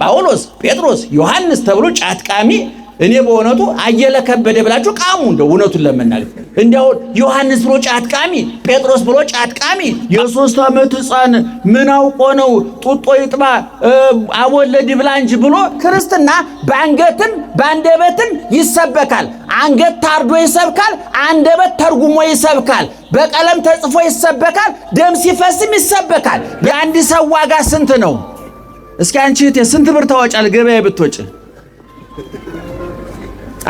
ጳውሎስ፣ ጴጥሮስ፣ ዮሐንስ ተብሎ ጫት ቃሚ እኔ በእውነቱ አየለ ከበደ ብላችሁ ቃሙ። እንደው እውነቱን ለመናገር እንዲያው ዮሐንስ ብሎ ጫት ቃሚ፣ ጴጥሮስ ብሎ ጫት ቃሚ። የ3 ዓመት ሕፃን ምን አውቆ ነው ጡጦ ይጥባ አቦለድ ይብላ እንጂ ብሎ። ክርስትና በአንገትም በአንደበትም ይሰበካል። አንገት ታርዶ ይሰብካል። አንደበት ተርጉሞ ይሰብካል። በቀለም ተጽፎ ይሰበካል። ደም ሲፈስም ይሰበካል። የአንድ ሰው ዋጋ ስንት ነው? እስኪ አንቺ እህቴ ስንት ብር ታወጫል ገበያ ብትወጪ?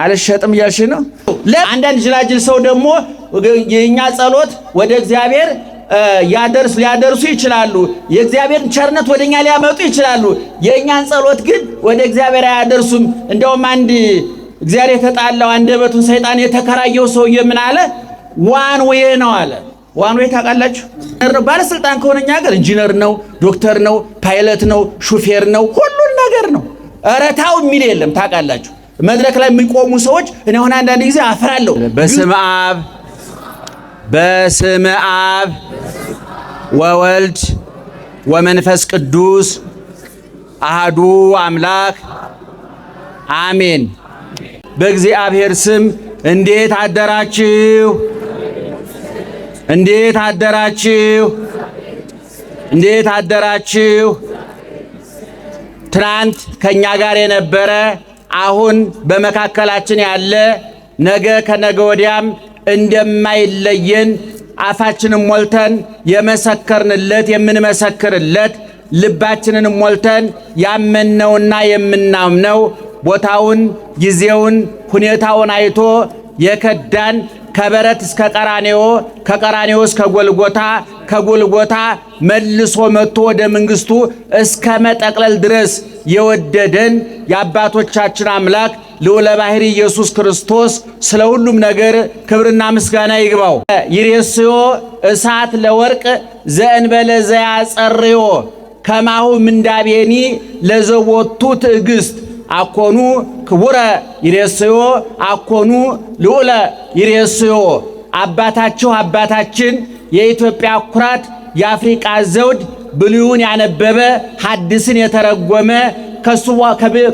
አልሸጥም እያልሽ ነው። አንዳንድ ጅላጅል ሰው ደግሞ የእኛ ጸሎት ወደ እግዚአብሔር ያደርስ ሊያደርሱ ይችላሉ። የእግዚአብሔርን ቸርነት ወደኛ ሊያመጡ ይችላሉ። የእኛን ጸሎት ግን ወደ እግዚአብሔር አያደርሱም። እንደውም አንድ እግዚአብሔር የተጣላው አንደበቱን ሰይጣን የተከራየው ሰውዬ ምን አለ? One way ነው አለ። One way ታውቃላችሁ? ባለስልጣን ከሆነ እኛ ሀገር ኢንጂነር ነው፣ ዶክተር ነው፣ ፓይለት ነው፣ ሹፌር ነው፣ ሁሉን ነገር ነው። ኧረ ተው የሚል የለም። ታውቃላችሁ? መድረክ ላይ የሚቆሙ ሰዎች እኔ አሁን አንዳንድ ጊዜ አፍራለሁ። በስመ አብ፣ በስመ አብ ወወልድ ወመንፈስ ቅዱስ አሃዱ አምላክ አሜን። በእግዚአብሔር ስም እንዴት አደራችሁ? እንዴት አደራችሁ? እንዴት አደራችሁ? ትናንት ከኛ ጋር የነበረ፣ አሁን በመካከላችን ያለ፣ ነገ ከነገ ወዲያም እንደማይለየን አፋችንን ሞልተን የመሰከርንለት፣ የምንመሰክርለት፣ ልባችንን ሞልተን ያመንነውና የምናምነው፣ ቦታውን፣ ጊዜውን፣ ሁኔታውን አይቶ የከዳን፣ ከበረት እስከ ቀራኔዮ፣ ከቀራኔዮ እስከ ጎልጎታ፣ ከጎልጎታ መልሶ መጥቶ ወደ መንግስቱ እስከ መጠቅለል ድረስ የወደደን የአባቶቻችን አምላክ ልዑለ ባሕርይ ኢየሱስ ክርስቶስ ስለ ሁሉም ነገር ክብርና ምስጋና ይግባው። ይሬስዮ እሳት ለወርቅ ዘእንበለ ዘያጸርዮ ከማሁ ምንዳቤኒ ለዘቦቱ ትዕግስት አኮኑ ክቡረ ይሬስዮ አኮኑ ልዑለ ይሬስዮ። አባታችሁ አባታችን የኢትዮጵያ ኩራት፣ የአፍሪቃ ዘውድ፣ ብሉይን ያነበበ ሐዲስን የተረጎመ፣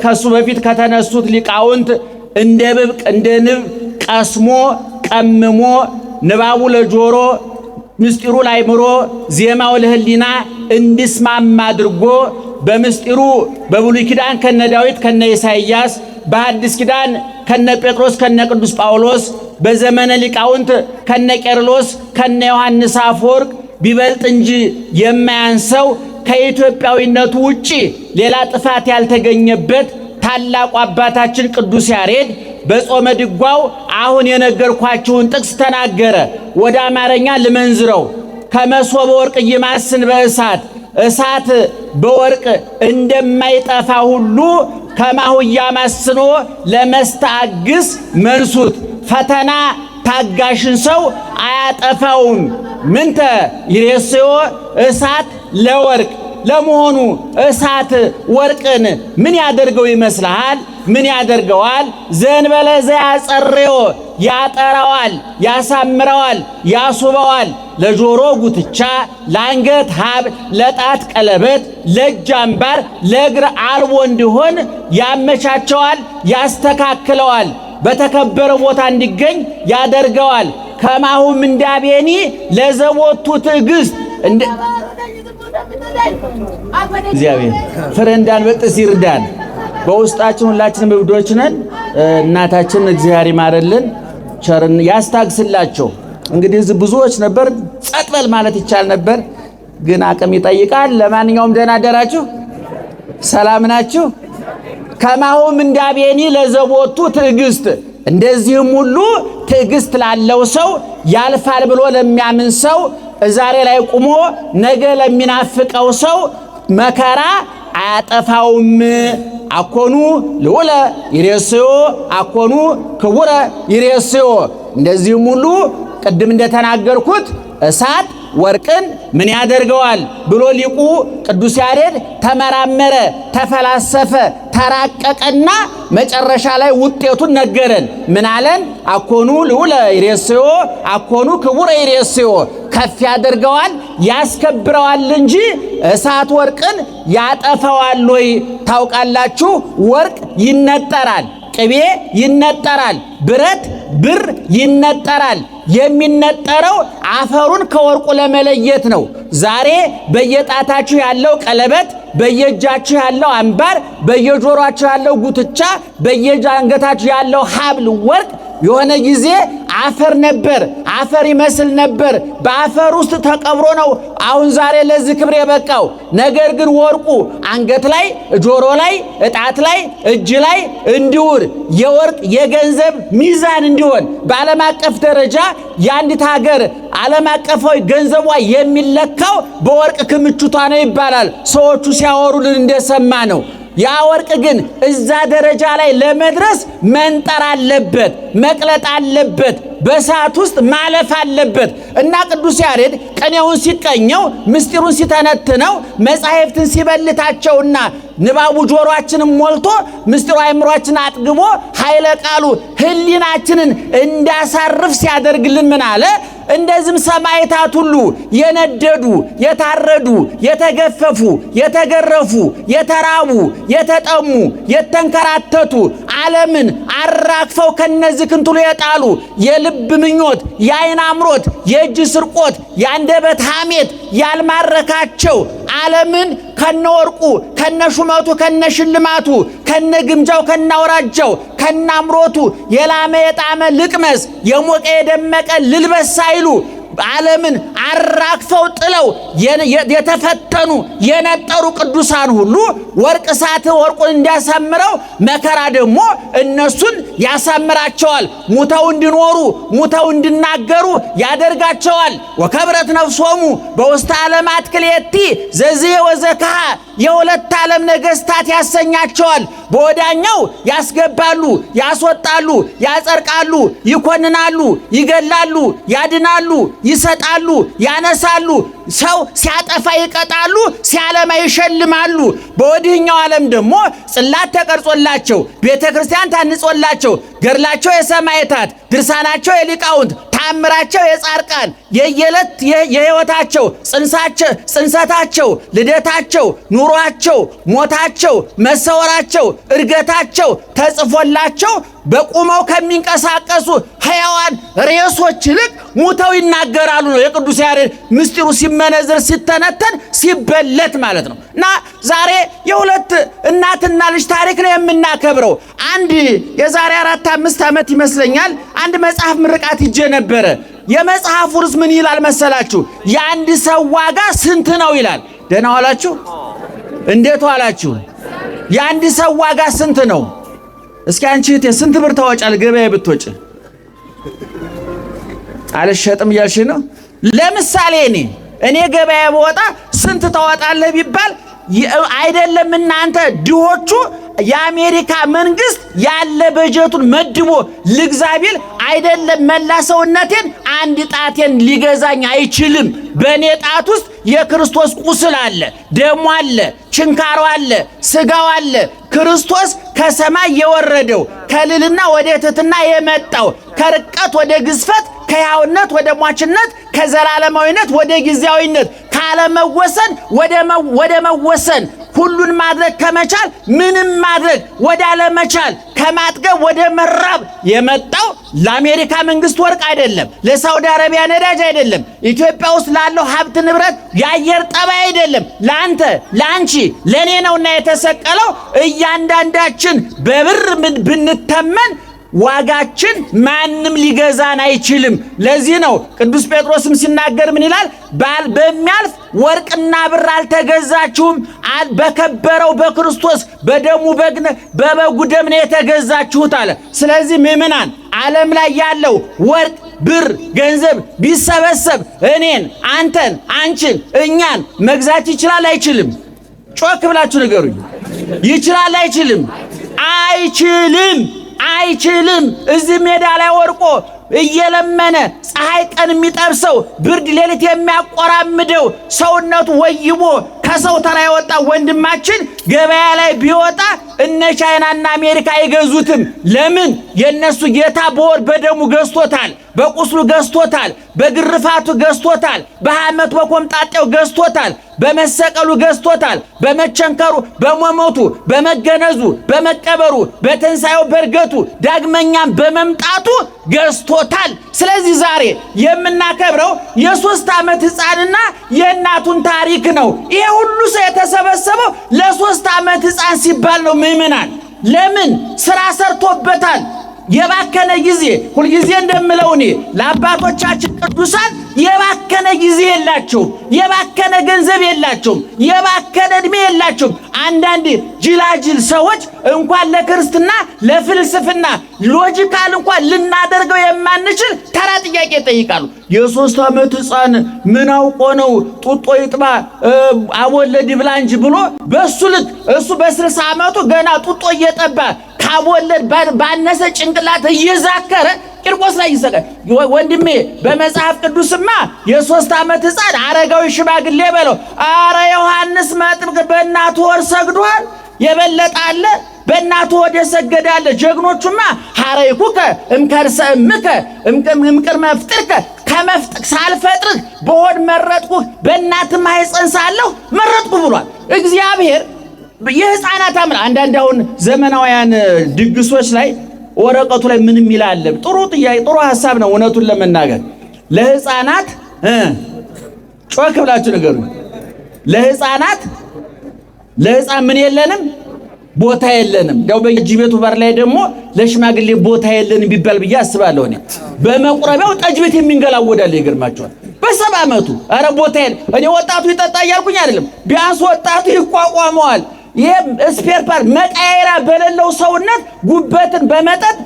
ከሱ በፊት ከተነሱት ሊቃውንት እንደ ብብቅ እንደ ንብ ቀስሞ ቀምሞ፣ ንባቡ ለጆሮ፣ ምስጢሩ ላይምሮ፣ ዜማው ለሕሊና እንዲስማማ አድርጎ በምስጢሩ በብሉይ ኪዳን ከነ ዳዊት ከነ ኢሳይያስ፣ በሐዲስ ኪዳን ከነ ጴጥሮስ ከነ ቅዱስ ጳውሎስ፣ በዘመነ ሊቃውንት ከነ ቄርሎስ ከነ ዮሐንስ አፈወርቅ ቢበልጥ እንጂ የማያንሰው፣ ከኢትዮጵያዊነቱ ውጪ ሌላ ጥፋት ያልተገኘበት ታላቁ አባታችን ቅዱስ ያሬድ በጾመ ድጓው አሁን የነገርኳችሁን ጥቅስ ተናገረ። ወደ አማርኛ ልመንዝረው። ከመሶበ ወርቅ ይማስን በእሳት፣ እሳት በወርቅ እንደማይጠፋ ሁሉ፣ ከማሁ እያማስኖ ለመስተአግስ መንሱት፣ ፈተና ታጋሽን ሰው አያጠፋውም። ምንተ ይሬስዮ እሳት ለወርቅ። ለመሆኑ እሳት ወርቅን ምን ያደርገው ይመስልሃል? ምን ያደርገዋል? ዘንበለ ዘያጸርዮ ያጠራዋል፣ ያሳምረዋል፣ ያስውበዋል። ለጆሮ ጉትቻ፣ ለአንገት ሀብል፣ ለጣት ቀለበት፣ ለእጅ አምባር፣ ለእግር አልቦ እንዲሆን ያመቻቸዋል፣ ያስተካክለዋል። በተከበረ ቦታ እንዲገኝ ያደርገዋል። ከማሁ ምንዳቤኒ ለዘቦቱ ትዕግስት። እግዚአብሔር ፍሬ እንዳንበጥስ ይርዳን። በውስጣችን ሁላችንም እብዶች ነን። እናታችን እግዚአብሔር ይማርልን፣ ቸርን ያስታግስላቸው። እንግዲህ እዚህ ብዙዎች ነበር፣ ጸጥ በል ማለት ይቻል ነበር፣ ግን አቅም ይጠይቃል። ለማንኛውም ደህና አደራችሁ፣ ሰላም ናችሁ። ከማሁ ምንዳቤኒ ለዘቦቱ ትዕግስት፣ እንደዚህም ሁሉ ትዕግስት ላለው ሰው፣ ያልፋል ብሎ ለሚያምን ሰው፣ ዛሬ ላይ ቁሞ ነገ ለሚናፍቀው ሰው መከራ አያጠፋውም። አኮኑ ልዑለ ይሬስዮ አኮኑ ክቡረ ይሬስዮ። እንደዚህም ሁሉ ቅድም እንደተናገርኩት እሳት ወርቅን ምን ያደርገዋል ብሎ ሊቁ ቅዱስ ያሬድ ተመራመረ፣ ተፈላሰፈ፣ ተራቀቀና መጨረሻ ላይ ውጤቱን ነገረን። ምን አለን? አኮኑ ልዑለ ይሬስዮ አኮኑ ክቡረ ይሬስዮ። ከፍ ያደርገዋል ያስከብረዋል እንጂ እሳት ወርቅን ያጠፋዋል ወይ? ታውቃላችሁ፣ ወርቅ ይነጠራል፣ ቅቤ ይነጠራል፣ ብረት ብር ይነጠራል። የሚነጠረው አፈሩን ከወርቁ ለመለየት ነው። ዛሬ በየጣታችሁ ያለው ቀለበት፣ በየእጃችሁ ያለው አምባር፣ በየጆሮአችሁ ያለው ጉትቻ፣ በየአንገታችሁ ያለው ሐብል ወርቅ የሆነ ጊዜ አፈር ነበር፣ አፈር ይመስል ነበር። በአፈር ውስጥ ተቀብሮ ነው አሁን ዛሬ ለዚህ ክብር የበቃው። ነገር ግን ወርቁ አንገት ላይ፣ ጆሮ ላይ፣ እጣት ላይ፣ እጅ ላይ እንዲውር የወርቅ የገንዘብ ሚዛን እንዲሆን በዓለም አቀፍ ደረጃ የአንዲት ሀገር ዓለም አቀፋዊ ገንዘቧ የሚለካው በወርቅ ክምችቷ ነው ይባላል። ሰዎቹ ሲያወሩልን እንደሰማ ነው። ያ ወርቅ ግን እዛ ደረጃ ላይ ለመድረስ መንጠር አለበት፣ መቅለጥ አለበት፣ በእሳት ውስጥ ማለፍ አለበት። እና ቅዱስ ያሬድ ቅኔውን ሲቀኘው፣ ምስጢሩን ሲተነትነው፣ መጻሕፍትን ሲበልታቸውና ንባቡ ጆሮአችንን ሞልቶ ምስጢሩ አእምሯችንን አጥግቦ ኃይለ ቃሉ ሕሊናችንን እንዳሳርፍ ሲያደርግልን ምን አለ? እንደዚህም ሰማዕታት ሁሉ የነደዱ፣ የታረዱ፣ የተገፈፉ፣ የተገረፉ፣ የተራቡ፣ የተጠሙ፣ የተንከራተቱ፣ ዓለምን አራግፈው ከነዚህ ክንትሉ የጣሉ፣ የልብ ምኞት፣ የአይን አምሮት፣ የእጅ ስርቆት፣ የአንደበት ሐሜት ያልማረካቸው፣ ዓለምን ከነወርቁ ከነሹመቱ ከነሽልማቱ ከነግምጃው ከነአውራጃው ከነአምሮቱ የላመ የጣመ ልቅመስ፣ የሞቀ የደመቀ ልልበስ ሳይሉ ዓለምን አራግፈው ጥለው የተፈተኑ የነጠሩ ቅዱሳን ሁሉ ወርቅ እሳት ወርቁን እንዲያሳምረው መከራ ደግሞ እነሱን ያሳምራቸዋል። ሙተው እንዲኖሩ ሙተው እንዲናገሩ ያደርጋቸዋል። ወከብረት ነፍሶሙ በውስተ ዓለማት ክልኤቲ ዘዝየ ወዘከሃ፣ የሁለት ዓለም ነገስታት ያሰኛቸዋል። በወዳኛው ያስገባሉ፣ ያስወጣሉ፣ ያጸድቃሉ፣ ይኮንናሉ፣ ይገላሉ፣ ያድናሉ፣ ይሰጣሉ፣ ያነሳሉ። ሰው ሲያጠፋ ይቀጣሉ፣ ሲያለማ ይሸልማሉ። በወዲህኛው ዓለም ደግሞ ጽላት ተቀርጾላቸው፣ ቤተ ክርስቲያን ታንጾላቸው፣ ገድላቸው የሰማዕታት፣ ድርሳናቸው የሊቃውንት፣ ተአምራቸው የጻድቃን፣ የየዕለት የሕይወታቸው ጽንሰታቸው፣ ልደታቸው፣ ኑሯቸው፣ ሞታቸው፣ መሰወራቸው፣ እድገታቸው ተጽፎላቸው በቁመው ከሚንቀሳቀሱ ሕያዋን ሬሶች ይልቅ ሙተው ይናገራሉ ነው የቅዱስ ያሬድ ምስጢሩ ሲመነዝር ሲተነተን ሲበለት ማለት ነው። እና ዛሬ የሁለት እናትና ልጅ ታሪክ ነው የምናከብረው። አንድ የዛሬ 4 5 ዓመት ይመስለኛል አንድ መጽሐፍ ምርቃት ሂጄ ነበረ። የመጽሐፉ ርዕስ ምን ይላል መሰላችሁ? የአንድ ሰው ዋጋ ስንት ነው ይላል። ደህና ዋላችሁ? እንዴት ዋላችሁ? የአንድ ሰው ዋጋ ስንት ነው? እስኪ አንቺ እህቴ ስንት ብር ታወጫለሽ ገበያ ብትወጪ? አልሸጥም እያልሽ ነው። ለምሳሌ እኔ ገበያ ብወጣ ስንት ታወጣለህ ቢባል፣ አይደለም እናንተ ድሆቹ፣ የአሜሪካ መንግስት ያለ በጀቱን መድቦ ልግዛ ቢል አይደለም መላ ሰውነቴን አንድ ጣቴን ሊገዛኝ አይችልም። በእኔ ጣት ውስጥ የክርስቶስ ቁስል አለ፣ ደሙ አለ፣ ችንካሩ አለ፣ ስጋው አለ። ክርስቶስ ከሰማይ የወረደው፣ ከልልና ወደ ትሕትና የመጣው፣ ከርቀት ወደ ግዝፈት፣ ከሕያውነት ወደ ሟችነት፣ ከዘላለማዊነት ወደ ጊዜያዊነት፣ ካለመወሰን ወደ መወሰን፣ ሁሉን ማድረግ ከመቻል ምንም ማድረግ ወደ አለመቻል፣ ከማጥገብ ወደ መራብ የመጣው ለአሜሪካ መንግስት ወርቅ አይደለም፣ ለሳውዲ አረቢያ ነዳጅ አይደለም፣ ኢትዮጵያ ውስጥ ላለው ሀብት ንብረት የአየር ጠባይ አይደለም፣ ለአንተ፣ ለአንቺ፣ ለእኔ ነውና የተሰቀለው። እያንዳንዳችን በብር ብንተመን ዋጋችን ማንም ሊገዛን አይችልም። ለዚህ ነው ቅዱስ ጴጥሮስም ሲናገር ምን ይላል? በሚያልፍ ወርቅና ብር አልተገዛችሁም፣ በከበረው በክርስቶስ በደሙ በበጉ ደም ነው የተገዛችሁት አለ። ስለዚህ ምእመናን፣ ዓለም ላይ ያለው ወርቅ፣ ብር፣ ገንዘብ ቢሰበሰብ እኔን፣ አንተን፣ አንቺን፣ እኛን መግዛት ይችላል አይችልም? ጮክ ብላችሁ ንገሩኝ። ይችላል አይችልም? አይችልም። አይችልም። እዚህ ሜዳ ላይ ወርቆ እየለመነ ፀሐይ ቀን የሚጠብሰው ብርድ ሌሊት የሚያቆራምደው ሰውነቱ ወይቦ ከሰው ተራ የወጣ ወንድማችን ገበያ ላይ ቢወጣ እነ ቻይናና አሜሪካ አይገዙትም። ለምን? የእነሱ ጌታ በወር በደሙ ገዝቶታል፣ በቁስሉ ገዝቶታል፣ በግርፋቱ ገዝቶታል፣ በሐመት በኮምጣጤው ገዝቶታል፣ በመሰቀሉ ገዝቶታል፣ በመቸንከሩ፣ በመሞቱ፣ በመገነዙ፣ በመቀበሩ፣ በትንሣኤው፣ በእርገቱ፣ ዳግመኛም በመምጣቱ ገዝቶታል። ስለዚህ ዛሬ የምናከብረው የ3 ዓመት ሕፃንና የእናቱን ታሪክ ነው። ይሄ ሁሉ ሰው የተሰበሰበው ለ3 ዓመት ሕፃን ሲባል ነው። ምዕመናን ለምን ስራ ሰርቶበታል። የባከነ ጊዜ ሁልጊዜ እንደምለው እኔ ለአባቶቻችን ቅዱሳን የባከነ ጊዜ የላቸውም፣ የባከነ ገንዘብ የላቸውም፣ የባከነ ዕድሜ የላቸውም። አንዳንድ ጅላጅል ሰዎች እንኳን ለክርስትና ለፍልስፍና logical እንኳን ልናደርገው የማንችል ተራ ጥያቄ ይጠይቃሉ። የ3 ዓመት ሕፃን ምን አውቆ ነው ጡጦ ይጥባ አቦለድ ይብላ እንጂ ብሎ በሱ ልክ እሱ በ60 ዓመቱ ገና ጡጦ እየጠባ ካቦለድ ባነሰ ጭንቅላት እየዛከረ ቂርቆስ ላይ ይሰቃል። ወንድሜ በመጽሐፍ ቅዱስማ የ3 ዓመት ሕፃን አረጋዊ ሽማግሌ በለው። አረ ዮሐንስ መጥምቅ በእናቱ ሆድ ሰግዷል። የበለጠ አለ? በእናቱ ሆድ የሰገደ አለ። ጀግኖቹማ ሐረይኩከ እምከርሰ እምከ እምቅድመ ፍጥርከ ከመፍጥር ሳልፈጥርህ በሆድ መረጥኩህ በእናትህ ማህፀን ሳለሁ መረጥኩህ ብሏል እግዚአብሔር። የህፃናት አምላክ። አንዳንድ አሁን ዘመናውያን ድግሶች ላይ ወረቀቱ ላይ ምንም ይላል። ጥሩ ጥያቄ፣ ጥሩ ሐሳብ ነው። እውነቱን ለመናገር ለህፃናት ጮክ ብላችሁ ንገሩኝ። ለህፃናት ለህፃን ምን የለንም? ቦታ የለንም። ያው በየእጅ ቤቱ በር ላይ ደግሞ ለሽማግሌ ቦታ የለንም ቢባል ብዬ አስባለሁ። እኔ በመቁረቢያው ጠጅ ቤት የሚንገላወዳል ይገርማቸዋል። በ70 ዓመቱ ኧረ ቦታ የለ። እኔ ወጣቱ ይጠጣ እያልኩኝ አይደለም። ቢያንስ ወጣቱ ይቋቋመዋል። ይሄ spare part መቀየሪያ በሌለው ሰውነት ጉበትን በመጠጥ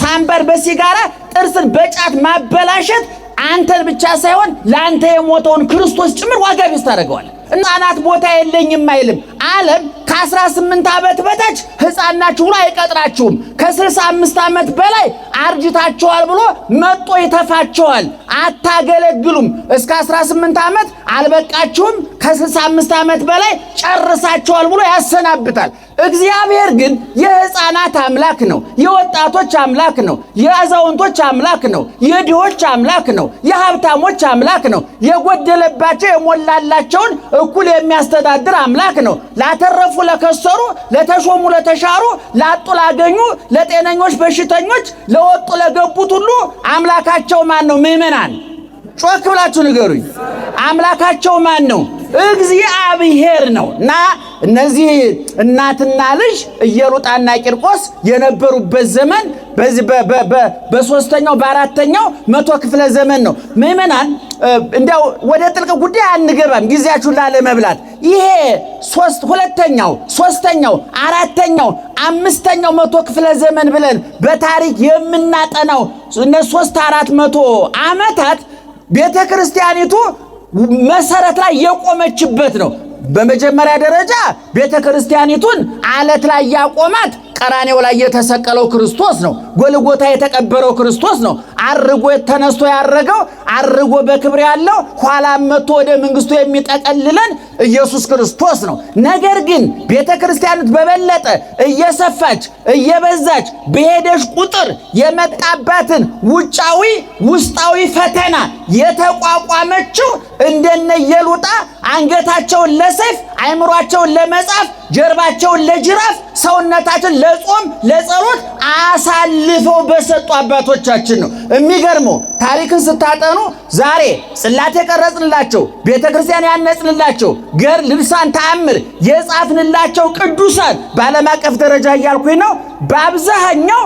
ሳምበር በሲጋራ ጥርስን በጫት ማበላሸት አንተን ብቻ ሳይሆን ለአንተ የሞተውን ክርስቶስ ጭምር ዋጋ ቢስ ታደርገዋለህ። ሕፃናት ቦታ የለኝም አይልም። ዓለም ከ18 ዓመት በታች ሕፃን ናችሁ ብሎ አይቀጥራችሁም። ከ65 ዓመት በላይ አርጅታችኋል ብሎ መጦ ይተፋችኋል። አታገለግሉም። እስከ 18 ዓመት አልበቃችሁም፣ ከ65 ዓመት በላይ ጨርሳችኋል ብሎ ያሰናብታል። እግዚአብሔር ግን የሕፃናት አምላክ ነው። የወጣቶች አምላክ ነው። የአዛውንቶች አምላክ ነው። የድሆች አምላክ ነው። የሀብታሞች አምላክ ነው። የጎደለባቸው የሞላላቸውን እኩል የሚያስተዳድር አምላክ ነው። ላተረፉ ለከሰሩ፣ ለተሾሙ ለተሻሩ፣ ላጡ ላገኙ፣ ለጤነኞች በሽተኞች፣ ለወጡ ለገቡት ሁሉ አምላካቸው ማን ነው? ምዕመናን ጮክ ብላችሁ ንገሩኝ። አምላካቸው ማን ነው? እግዚአብሔር ነው። እና እነዚህ እናትና ልጅ ኢየሉጣና ቂርቆስ የነበሩበት ዘመን በዚህ በ3ኛው በ4ኛው መቶ ክፍለ ዘመን ነው። ምዕመናን እንዲያው ወደ ጥልቅ ጉዳይ አንገባም ጊዜያችሁን ላለመብላት። ይሄ 2ኛው 3ኛው 4ኛው 5ኛው መቶ ክፍለ ዘመን ብለን በታሪክ የምናጠናው እነ 300-400 ዓመታት ቤተክርስቲያኒቱ መሰረት ላይ የቆመችበት ነው። በመጀመሪያ ደረጃ ቤተክርስቲያኒቱን አለት ላይ ያቆማት ቀራኔው ላይ የተሰቀለው ክርስቶስ ነው። ጎልጎታ የተቀበረው ክርስቶስ ነው። አርጎ ተነስቶ ያረገው አርጎ በክብር ያለው ኋላም መጥቶ ወደ መንግስቱ የሚጠቀልለን ኢየሱስ ክርስቶስ ነው። ነገር ግን ቤተክርስቲያኒቱ በበለጠ እየሰፋች እየበዛች በሄደች ቁጥር የመጣባትን ውጫዊ ውስጣዊ ፈተና የተቋቋመችው እንደነ ኢየሉጣ አንገታቸውን ለሰይፍ አይምሯቸውን ለመጻፍ ጀርባቸውን ለጅራፍ ሰውነታቸውን ለጾም ለጸሎት አሳልፈው በሰጡ አባቶቻችን ነው። የሚገርመው ታሪክን ስታጠኑ ዛሬ ጽላት የቀረጽንላቸው ቤተክርስቲያን ያነጽንላቸው ገር ልብሳን ተአምር የጻፍንላቸው ቅዱሳን በዓለም አቀፍ ደረጃ እያልኩኝ ነው። በአብዛኛው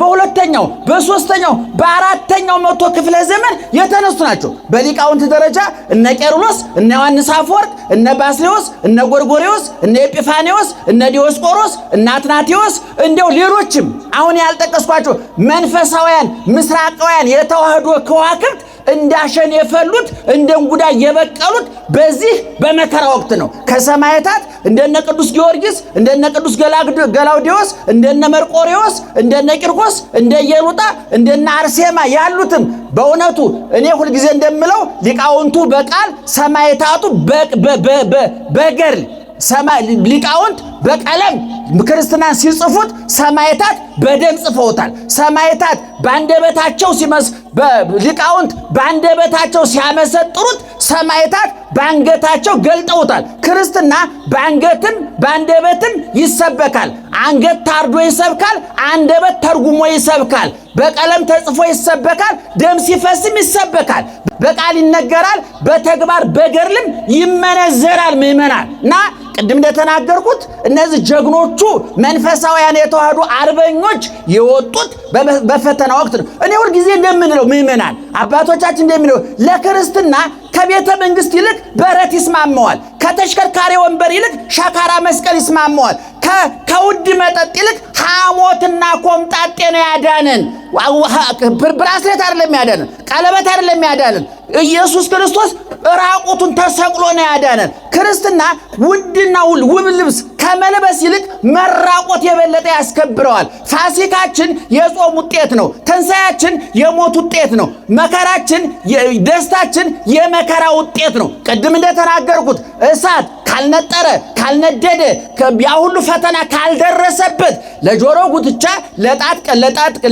በሁለተኛው በሶስተኛው በአራተኛው መቶ ክፍለ ዘመን የተነሱ ናቸው። በሊቃውንት ደረጃ እነ ቄርሎስ፣ እነ ዮሐንስ አፈወርቅ፣ እነ ባስልዮስ፣ እነ ጎርጎርዮስ፣ እነ ኤጲፋኒዎስ፣ እነ ዲዮስቆሮስ፣ እነ አትናቴዎስ እንደው ሌሎችም አሁን ያልጠቀስኳቸው መንፈሳውያን ምስራቃውያን የተዋህዶ ከዋክብት እንዳሸን የፈሉት እንደ እንጉዳይ የበቀሉት በዚህ በመከራ ወቅት ነው። ከሰማዕታት እንደነ ቅዱስ ጊዮርጊስ፣ እንደነ ቅዱስ ገላውዴዎስ፣ እንደነ መርቆሬዎስ፣ እንደነ ቂርቆስ፣ እንደ ኢየሉጣ፣ እንደነ አርሴማ ያሉትም በእውነቱ እኔ ሁልጊዜ እንደምለው ሊቃውንቱ በቃል ሰማዕታቱ በገድል፣ ሊቃውንት በቀለም ክርስትናን ሲጽፉት ሰማዕታት በደም ጽፈውታል። ሰማዕታት በአንደበታቸው ሲመስ ሊቃውንት በአንደበታቸው ሲያመሰጥሩት ሰማዕታት በአንገታቸው ገልጠውታል። ክርስትና በአንገትም በአንደበትም ይሰበካል። አንገት ታርዶ ይሰብካል። አንደበት ተርጉሞ ይሰብካል። በቀለም ተጽፎ ይሰበካል። ደም ሲፈስም ይሰበካል። በቃል ይነገራል። በተግባር በገድልም ይመነዘራል። ምዕመናን እና ቅድም እንደተናገርኩት እነዚህ ጀግኖቹ መንፈሳውያን የተዋህዶ አርበኞች የወጡት በፈተና ወቅት ነው። እኔ ሁልጊዜ እንደምንለው ምዕመናን አባቶቻችን እንደሚለው ለክርስትና ከቤተ መንግስት ይልቅ በረት ይስማማዋል። ከተሽከርካሪ ወንበር ይልቅ ሻካራ መስቀል ይስማማዋል። ከውድ መጠጥ ይልቅ ሐሞትና ኮምጣጤ ነው ያዳነን። Bracelet አይደለም ያዳነን፣ ቀለበት አይደለም ያዳነን። ኢየሱስ ክርስቶስ ራቁቱን ተሰቅሎ ነው ያዳነን። ክርስትና ውድና ውብ ልብስ ከመልበስ ይልቅ መራቆት የበለጠ ያስከብረዋል። ፋሲካችን የጾም ውጤት ነው። ትንሣኤያችን የሞት ውጤት ነው። መከራችን፣ ደስታችን የመከራ ውጤት ነው። ቅድም እንደተናገርኩት እሳት ካልነጠረ ካልነደደ ያ ሁሉ ፈተና ካልደረሰበት ለጆሮ ጉትቻ፣ ለጣት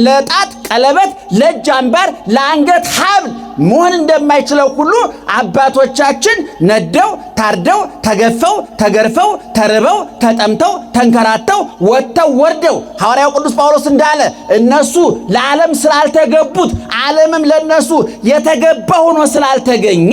ለጣት ቀለበት፣ ለእጅ አምባር፣ ለአንገት ሐብል መሆን እንደማይችለው ሁሉ አባቶቻችን ነደው ታርደው ተገፈው ተገርፈው ተርበው ተጠምተው ተንከራተው ወጥተው ወርደው ሐዋርያው ቅዱስ ጳውሎስ እንዳለ እነሱ ለዓለም ስላልተገቡት ዓለምም ለነሱ የተገባ ሆኖ ስላልተገኘ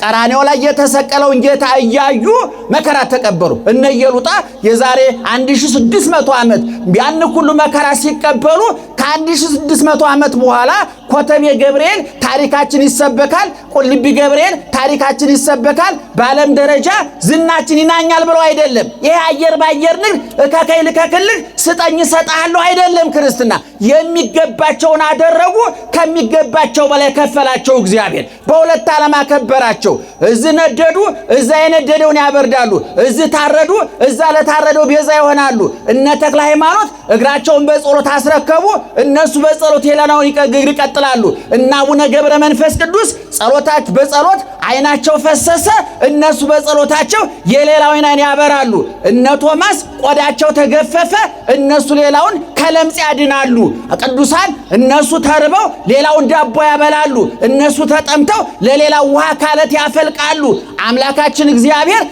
ቀራንዮ ላይ የተሰቀለውን ጌታ እያዩ መከራ ተቀበሉ። እነ ኢየሉጣ የዛሬ 1600 ዓመት ያን ሁሉ መከራ ሲቀበሉ ከ1600 ዓመት በኋላ ኮተቤ ገብርኤል ታሪካችን ይሰበካል፣ ቁልቢ ገብርኤል ታሪካችን ይሰበካል፣ በዓለም ደረጃ ዝናችን ይናኛል ብለው አይደለም። ይሄ አየር ባየር ንግድ እከከይ ልከክልህ ስጠኝ እሰጥሃለሁ አይደለም። ክርስትና የሚገባቸውን አደረጉ። ከሚገባቸው በላይ ከፈላቸው እግዚአብሔር። በሁለት ዓለም አከበራቸው። እዚህ ነደዱ፣ እዛ የነደደውን ያበርዳሉ። እዚህ ታረዱ፣ እዛ ለታረደው ቤዛ ይሆናሉ። እነ ተክለ ሃይማኖት እግራቸውን በጸሎት አስረከቡ። እነሱ በጸሎት የሌላውን ይቀጥላሉ። እና አቡነ ገብረ መንፈስ ቅዱስ ጸሎታቸው በጸሎት ዓይናቸው ፈሰሰ። እነሱ በጸሎታቸው የሌላውን ዓይን ያበራሉ። እነ ቶማስ ቆዳቸው ተገፈፈ። እነሱ ሌላውን ከለምጽ ያድናሉ። ቅዱሳን እነሱ ተርበው ሌላውን ዳቦ ያበላሉ። እነሱ ተጠምተው ለሌላው ውሃ ካለት ያፈልቃሉ። አምላካችን እግዚአብሔር